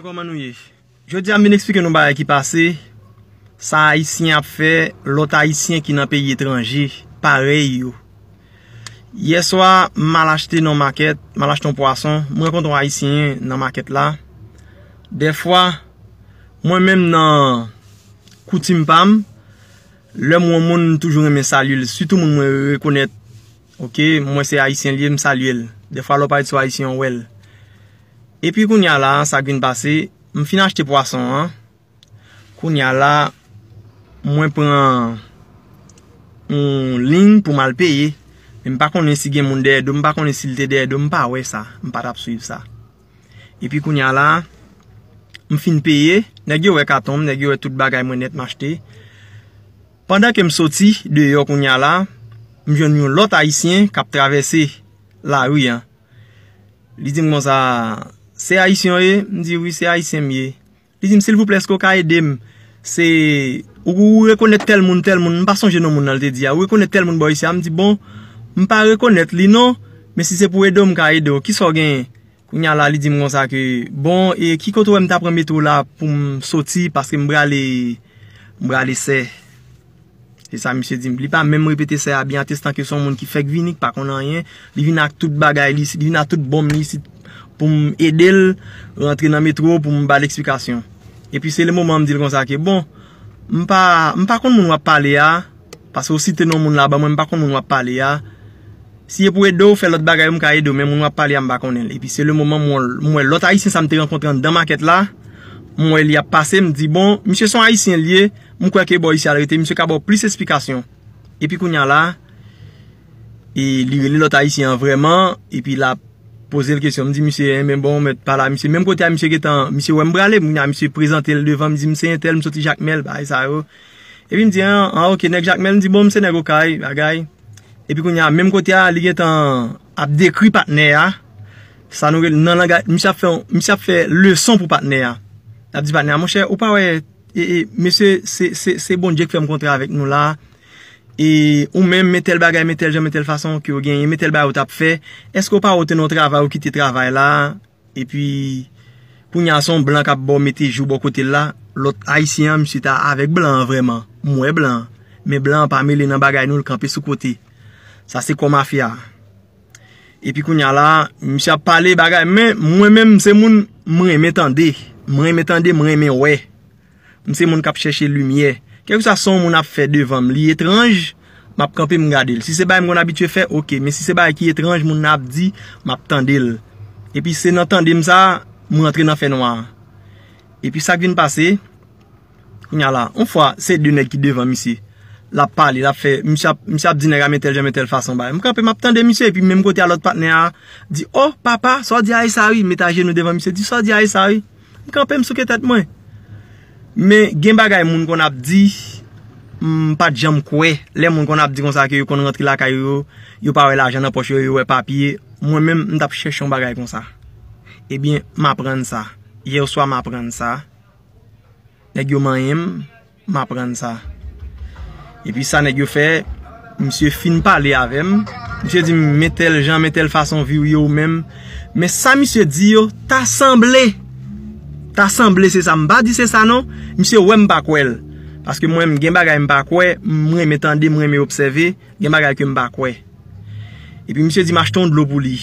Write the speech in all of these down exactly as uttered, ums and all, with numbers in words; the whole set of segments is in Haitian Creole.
Kòman nou ye? Jodi a m vin eksplike nou bagay ki pase, sa Ayisyen ap fè lòt Ayisyen ki nan peyi etranje parèy yo. Yèswa, m al achte nan makèt, m al achte yon pwason, m rankontre yon Ayisyen nan makèt la. Dèfwa, mwen menm nan koutim pa m, lè m wè yon moun, m toujou renmen salye l, sitou moun mwen rekonèt. Oke, m wè se Ayisyen l ye, m salye l. Dèfwa, lè w parèt sou Ayisyen, w wè l. Epi kounye a la, sa k vin pase, m fin achte pwason an. Kounye a la, mwen pran yon liy pou m al peye. Men m pa konnen si gen moun dèyè do m, m pa konnen si l te dèyè do m, m pa wè sa. M pa t ap swiv sa. Epi kounye a la, m fin peye, nèg yo wè katon m, nèg yo wè tout bagay mwen nèt m achte. Pandan ke m soti deyò kounye a la, m jwenn yon lòt Ayisyen k ap travèse lari an. Li di m konsa, "Se Ayisyen w ye?" M di, "Wi, se Ayisyen m ye." Li di m, "Silvouplè, èske w ka ede m? Se, ou, ou rekonèt tèl moun, tèl moun?" M pa sonje non moun nan l te di a. "Ou rekonèt tèl moun bò isi a?" M di, "Bon, m pa rekonèt li non, men si se pou ede w, m ka ede w. Kisa w genyen?" Kounye a la, li di m konsa ke, "Bon, e ki kote w wè m ta pran metwo la pou m soti, paske m prale, m prale sè." Se sa misye di m. Li pa menm repete sè a byen, atestan ke se yon moun ki fèk vini, ki pa konn anyen. Li vin ak tout bagay li isit, li vin ak tout bonm li isit pou m ede l rantre nan metwo, pou m ba l eksplikasyon. Epi se le moman m di l konsa ke, "Bon, m pa, m pa konn moun w ap pale a, paske w site non moun la ban mwen, m pa konn moun w ap pale a. Si e pou ede w, fè lòt bagay yo, m ka ede w, men moun w ap pale a, m pa konnen l." Epi se le moman m wè, m wè lòt Ayisyen sa m te rankontre anndan makèt la, m wè li ap pase, m di, "Bon, misye se yon Ayisyen l ye, m kwè ke bò isi a l rete, misye ka ba w plis esplikasyon." Epi kounye a la, e li rele lòt Ayisyen an vrèman, epi l ap poze l kesyon. M di, "Misye, enben bon, mèt pale a misye." Menm kote a, misye gentan, misye wè m prale, kounye a misye prezante l devan, m di, "M se entèl, m soti Jakmèl, bagay sa yo." Epi m di, "An, an, oke, nèg Jakmèl." M di, "Bon, m se nèg Okay, bagay." Epi kounye a, menm kote a, li gentan ap dekri patnè a. Sa nou rele nan langaj, misye ap fè, misye ap fè leson pou patnè a. L ap di patnè a, "Monchè, ou pa wè, e, e, mesye, se, se, se Bondye k fè m kontre avèk nou la. E ou menm, men tèl bagay, men tèl jan, men tèl fason ke w genyen, men tèl bagay ou t ap fè. Èske w pa wè w te nan yon travay, ou kite travay la?" Epi, kounye a, se yon blan k ap ba w mete jou bò kote l la. Lòt Ayisyen an, misye ta avèk blan an vrèman. M wè blan an. Men blan an pa mele nan bagay nou, l kanpe sou kote. Sa se kò mafya. Epi kounye a la, misye ap pale bagay, men mwen menm, m se moun, m renmen tande. M renmen tande, m renmen wè. M se moun k ap chèche limyè. Kèlkeswa sa yon moun ap fè devan m, li etranj, m ap kanpe m gade l. Si se bagay m konn abitye fè, oke. Men si se bagay ki etranj, moun nan ap di, m ap tande l. Epi se nan tande m sa, m rantre nan fènwa a. Epi sa k vin pase, kounye a la, yon fwa, se de nèg ki devan misye. L ap pale, l ap fè, misye ap, misye ap di nèg a men tèl jan, men tèl fason, bagay. M kanpe, m ap tande misye, epi menm kote a lòt patnè a di, "O, papa, sa w di a e sa wi." Met ajenou devan misye, di, "Sa w di a e sa wi." M kanpe, m souke tèt mwen. Men gen bagay moun konn ap di, m pa t janm kwè. Lè moun konn ap di konsa ke yo konn rantre lakay yo, yo pa wè lajan nan pòch yo, yo wè papye. Mwen menm, m t ap chèche yon bagay konsa. Ebyen, m aprann sa. Yè swa, m aprann sa. Nèg yo manyen m, m aprann sa. Epi sa nèg yo fè, misye fin pale avè m. Misye di m, "Men tèl jan, men tèl fason vi w ye ou menm." Men sa misye di yo, ta sanble. Ta sanble se sa. M pa di se sa non. Misye wè m pa kwè l. Paske mwen, m gen bagay m pa kwè, m renmen tande, m renmen obsève. Gen bagay ke m pa kwè. Epi misye di m achte yon dlo pou li.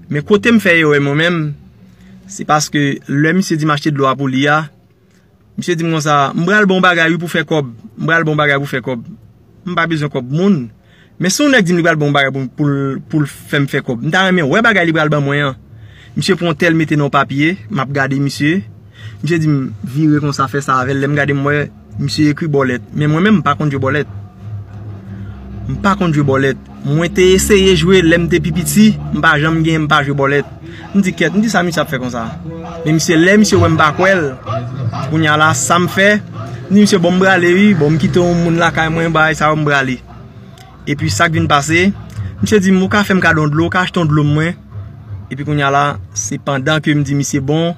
Men kote m fè erè mwen menm, se paske lè misye di m achte dlo a pou li a, misye di m konsa, "M pral ba w bagay wi pou fè kòb. M pral ba w bagay pou fè kòb." M pa bezwen kòb moun. Men si yon nèg di m li pral ba m bagay pou, pou, l- pou l fè m fè kòb, m ta renmen wè bagay li pral ban mwen an. Misye pran yon tèl mete nan yon papye, m ap gade misye. Misye di m vire konsa, fè sa avè l. Lè m gade, m wè misye ekri bòlèt. Men mwen menm, m pa konn jwe bòlèt. M pa konn jwe bòlèt. Mwen te eseye jwe lè m te pi piti, m pa janm gen, m pa jwe bòlèt. M di, "Kèt, m di sa misye ap fè konsa." Men misye, lè misye wè m pa kwè l, kounye a la, sa m fè, m di, "Misye, bon, m prale wi, bon, m kite yon moun lakay mwen, bagay sa yo, m prale." Epi sa k vin pase, misye di m, "Ou ka fè m kado yon dlo, ou ka achte yon dlo mwen." Epi kounye a la, se pandan ke m di misye, "Bon,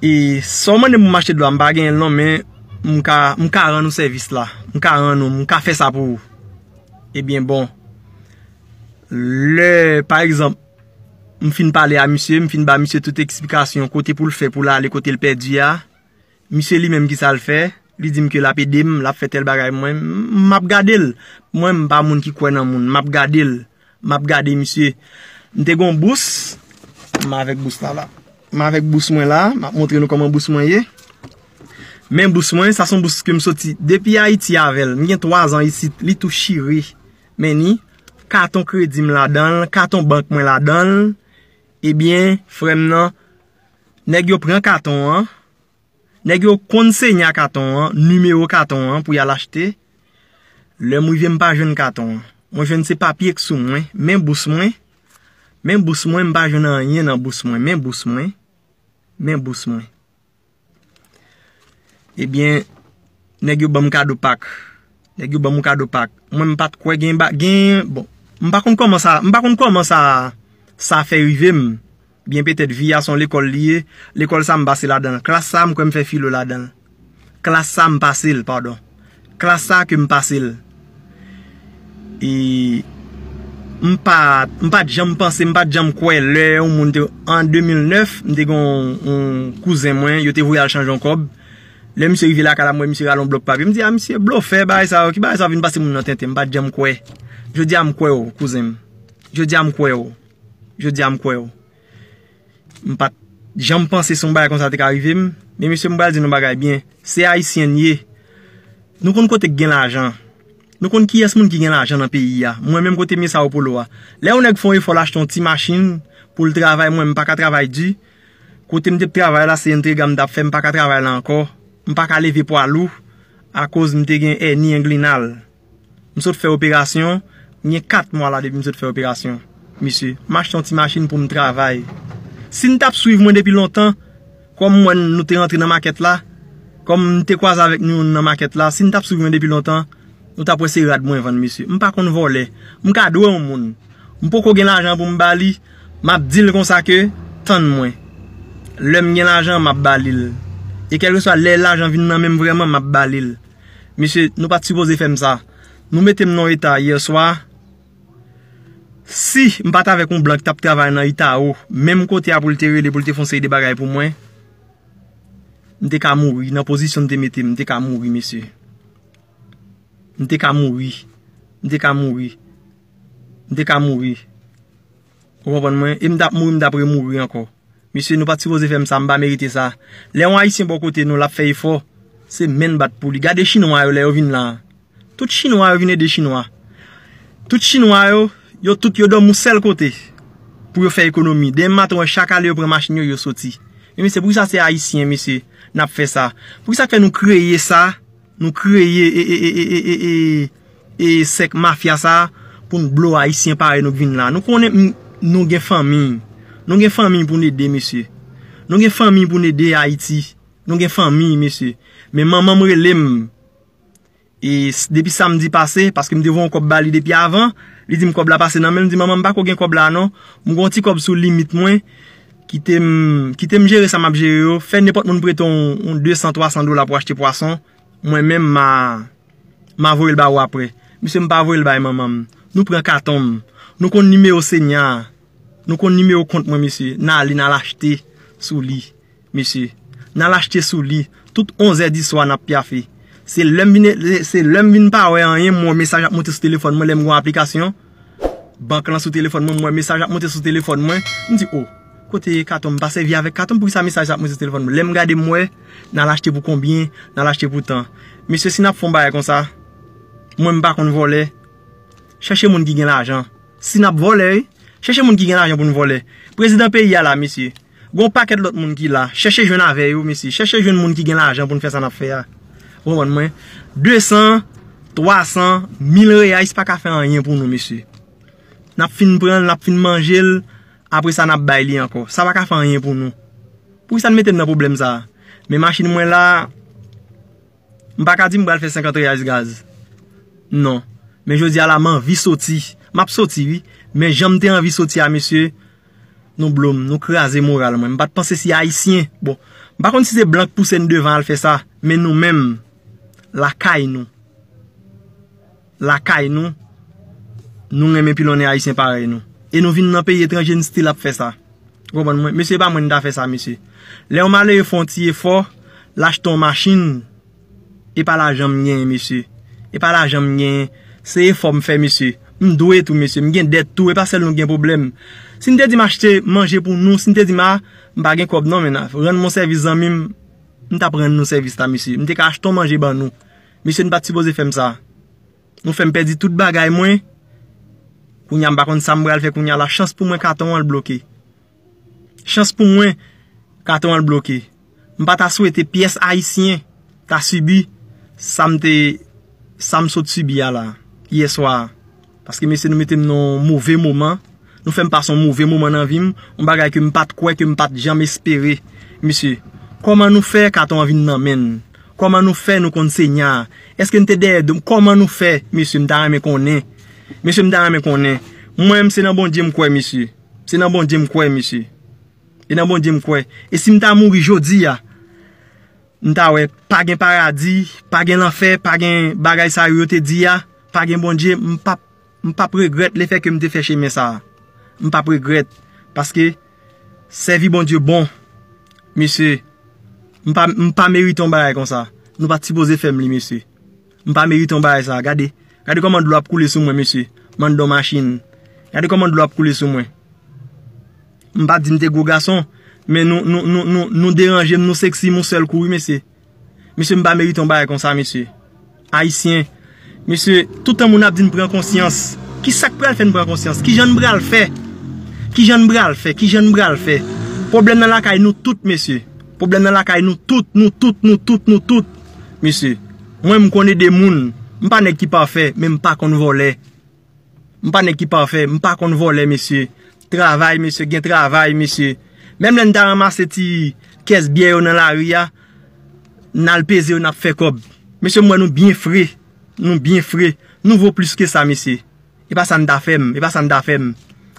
e sa w mande m pou m achte dlo a, m pa genyen l non, men m ka, m ka rann ou sèvis la. M ka rann ou, m ka fè sa pou ou." Ebyen, bon, lè, pa egzanp, M fin pale a misye, m fin ba misye tout eksplikasyon kote pou l fè pou l ale kote l pèdi a. Misye li menm ki sa l fè, li di m ke l ap ede m, l ap fè tèl bagay mwen, m ap gade l. Mwen m pa moun ki kwè nan moun, m ap gade l, m ap gade misye. M te gon bous, m avèk bous la la. M avèk bous mwen la, m ap montre nou kòman bous mwen ye. Men bous mwen, sa se yon bous ke m soti depi Ayiti avè l. M gen twa zan isit, li tou chire. Men ni katon kredi m ladan l, katon bank mwen ladan l. Ebyen, frè m nan, nèg yo pran katon an, nèg yo konn senya katon an, nimewo katon an pou y al achte. Lè m rive, m pa jwenn katon an. Mwen jwenn se papye k sou mwen, men bous mwen, men bous mwen, m pa jwenn anyen nan bous mwen, men bous mwen, men bous mwen. Ebyen, nèg yo ban m kado Pak. Nèg yo ban m yon kado Pak. Mwen, m pa t kwè gen ba, gen, bon, m pa konn kòman sa, m pa konn kòman sa, sa fè rive m. Byen petèt vi a se yon lekòl li ye. Lekòl sa m pase ladan l. Klas sa m kwè m fè filo ladan l. Klas sa m pase l, padon. Klas sa ke m pase l. E m pa, m pa t janm panse, m pa t janm kwè lè yon moun te, an de mil nèf, m te gen yon, yon kouzen mwen, yo te voye al chanje yon kòb. Lè misye rive lakay la, m wè misye rale yon blòk papye. M di, "A, misye blofè, bagay sa yo, ki bagay sa yo vin pase moun nan tenten?" M pa t janm kwè. Jodi a, m kwè w, kouzen m. Jodi a, m kwè w. Jodi a, m kwè w. M pa t janm panse se yon bagay konsa te ka rive m. Men mesye, m pral di nou bagay byen. Se Ayisyen n ye. Nou konn kote k gen lajan. Nou konn kiyès moun ki gen lajan nan peyi a. Mwen menm kote m ye Sao Paulo a. Lè yon nèg fè yon efò l achte yon ti machin pou l travay, mwen m pa ka travay di. Kote m te travay la, se entrega m t ap fè, m pa ka travay la ankò. M pa ka leve pwa lou akoz m te gen èni englinal. M sot fè operasyon, m gen kat mwa la depi m sot fè operasyon. Mesye, m achte yon ti machin pou m travay. Si n t ap swiv mwen depi lontan, kòm m wè n, nou te rantre nan makèt la, kòm m te kwaze avèk nou youn nan makèt la, si n t ap swiv mwen depi lontan, nou t ap wè se rad mwen vann, mesye. M pa konn vòlè. M ka dwe yon moun. M poko gen lajan pou m ba li, m ap di l konsa ke, "Tann mwen. Lè m gen lajan, m ap ba li l. E kèlkeswa lè lajan vin nan men m vrèman, m ap ba li l." Mesye, nou pa t sipoze fè m sa. Nou mete m nan yon eta yè swa. Si m pa t avèk yon blan ki t ap travay nan Itawo, menm kote a pou l te rele, pou l te fè yon seri de bagay pou mwen, m te ka mouri. Nan pozisyon m te mete m, m te ka mouri, mesye. M te ka mouri. M te ka mouri. M te ka mouri. Ou konprann mwen? E m t ap mouri, m t ap remouri ankò. Mesye, nou pa t sipoze fè m sa, m pa merite sa. Lè yon Ayisyen bò kote nou, l ap fè efò, se men n bat pou li. Gade Chinwa yo lè yo vin la. Tout Chinwa yo vin ede Chinwa. Tout Chinwa yo, yo tout yo dòmi yon sèl kote pou yo fè ekonomi. Demen maten, w wè chak ale yo pran machin yo, yo soti. Men mesye, poukisa se Ayisyen, mesye, n ap fè sa? Poukisa k fè nou kreye sa? Nou kreye e, e, e, e, e, e, e sèk mafya sa a pou n blo Ayisyen parèy nou k vin la. Nou konnen m, nou gen fanmi. Nou gen fanmi pou n ede, mesye. Nou gen fanmi pou n ede Ayiti. Nou gen fanmi, mesye. Men manman m rele m. E s- depi samdi pase, paske m te voye yon kòb ba li depi avan, li di m kòb la pase nan men l, m di, "Manman, m pa ko gen kòb la non. M gen yon ti kòb sou limit mwen, kite m, kite m jere sa m ap jere yo. Fè nenpòt moun prete yon, yon de san, twa san dola pou achte pwason. Mwen menm, m a, m a voye l ba ou apre." Mesye, m pa voye l bay manman m. Nou pran katon m. Nou konn nimewo Senya a. Nou konn nimewo kont mwen, mesye. N ale, n al achte sou li, mesye. N al achte sou li. Tout onzè di swa, n ap pyafe. Se lè m vin, se lè m vin pa wè anyen, m wè mesaj ap monte sou telefòn mwen, lè m gen yon aplikasyon bank lan sou telefòn mwen, m wè mesaj ap monte sou telefòn mwen. M di, "O, kote katon m? M pa sèvi avèk katon m, poukisa mesaj sa ap monte sou telefòn mwen?" Lè m gade, m wè, n al achte pou konbyen, n al achte pou tan. Mesye, si n ap fè yon bagay konsa, mwen, m pa konn vòlè. Chèche moun ki gen lajan. Si n ap vòlè, wi, chèche moun ki gen lajan pou n vòlè. Prezidan peyi a la, mesye. Gon pakèt lòt moun ki la. Chèche jwenn avè yo, mesye. Chèche jwenn moun ki gen lajan pou n fè sa n ap fè a. Ou konprann mwen? De san, twa san, mil reyais pa ka fè anyen pou nou, mesye. N ap fin pran l, n ap fin manje l, apre sa n ap bay li ankò. Sa pa ka fè anyen pou nou. Poukisa n mete n nan pwoblèm sa a? Men machin mwen la, m pa ka di m pral fè senkant reyais gaz. Non. Men jodi a la, m anvi soti. M ap soti, wi. Men jan m te anvi soti a, mesye, nou blo m, nou kraze moral mwen. M pa t panse si Ayisyen. Bon, m pa konn si se blan k pouse n devan al fè sa, men nou menm, lakay nou. Lakay nou, nou renmen pilonnen Ayisyen parèy nou. E nou vin nan peyi etranje, n still ap fè sa. Ou konprann mwen? Mesye, e pa mwen ki ta fè sa, mesye. Lè yon malere fè yon ti efò, l achte yon machin, e pa lajan m genyen, mesye. E pa lajan m genyen. Se efò m fè, mesye. M dwe tou, mesye. M gen dèt tou. E pa sèl nou k gen pwoblèm. Si n te di m achte manje pou nou, si n te di m, a, m pa gen kòb non, men rann m yon sèvis, zanmi m, m t ap rann nou sèvis la, mesye. M te ka achte yon manje ban nou. Mesye, n pa t sipoze fè m sa. Nou fè m pèdi tout bagay mwen. Kounye a, m pa konn sa m pral fè kounye a la. Chans pou mwen, katon an l bloke. Chans pou mwen, katon an l bloke. M pa ta swete pyès Ayisyen ta sibi sa m te, sa m sot sibi a la, yè swa a. Paske, mesye, nou mete m nan yon move moman. Nou fè m pase yon move moman nan vi m. Yon bagay ke m pa t kwè, ke m pa t janm espere. Mesye, kòman nou fè katon an vin nan men n? Kòman nou fè nou konn Senyè a? Èske n te dèyè do m? Kòman nou fè? Mesye, m ta renmen konnen. Mesye, m ta renmen konnen. Mwen menm, se nan Bondye m kwè, mesye. Se nan Bondye m kwè, mesye. E nan Bondye m kwè. E si m ta mouri jodi a, m ta wè pa gen paradi, pa gen lanfè, pa gen bagay sa yo yo te di a, pa gen Bondye, m p ap, m p ap regrèt lefètke m te fè chemen sa a. M p ap regrèt. Paske sèvi Bondye bon, mesye, m pa, m pa merite yon bagay konsa. Nou pa t sipoze fè m li, mesye. M pa merite yon bagay sa. Gade. Gade kòman dlo ap koule sou mwen, mesye. M anndan machin. Gade kòman dlo ap koule sou mwen. M pa di m te gwo gason, men nou, nou, nou, nou, nou deranje m, nou seksi m yon sèl kou, wi, mesye. Mesye, m pa merite yon bagay konsa, mesye. Ayisyen, mesye, toutan moun ap di n pran konsyans. Ki sa k pral fè n pran konsyans? Kijan n pral fè? Kijan n pral fè? Kijan n pral fè? Pwoblèm nan lakay nou tout, mesye. Pwoblèm nan lakay nou tout, nou tout, nou tout, nou tout. Mesye, mwen m konn ede moun. M pa nèg ki pafè, men m pa konn vòlè. M pa nèg ki pafè, m pa konn vòlè, mesye. Travay, mesye, gen travay, mesye. Menm lè n ta ranmase ti kès byè yo nan lari a, n al peze yo, n ap fè kòb. Mesye, m wè nou byen fre. Nou byen fre. Nou vo plis ke sa, mesye. E pa sa n ta fè m, e pa sa n ta fè m.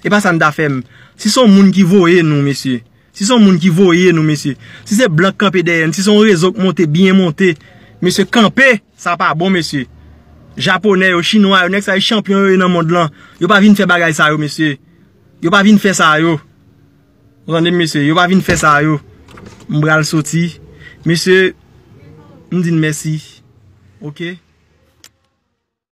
E pa sa n ta fè m. Si se yon moun ki voye nou, mesye. Si se yon moun ki voye nou, mesye. Si se blan k kanpe dèyè n, si se yon rezo k monte, byen monte, mesye, kanpe, sa pa bon, mesye. Japonè yo, chinwa yo, nèg sa yo chanpyon yo ye nan mond lan. Yo pa vin fè bagay sa yo, mesye. Yo pa vin fè sa yo. Ou tande m, mesye? Yo pa vin fè sa yo. M pral soti. Mesye, m di n mèsi. Oke?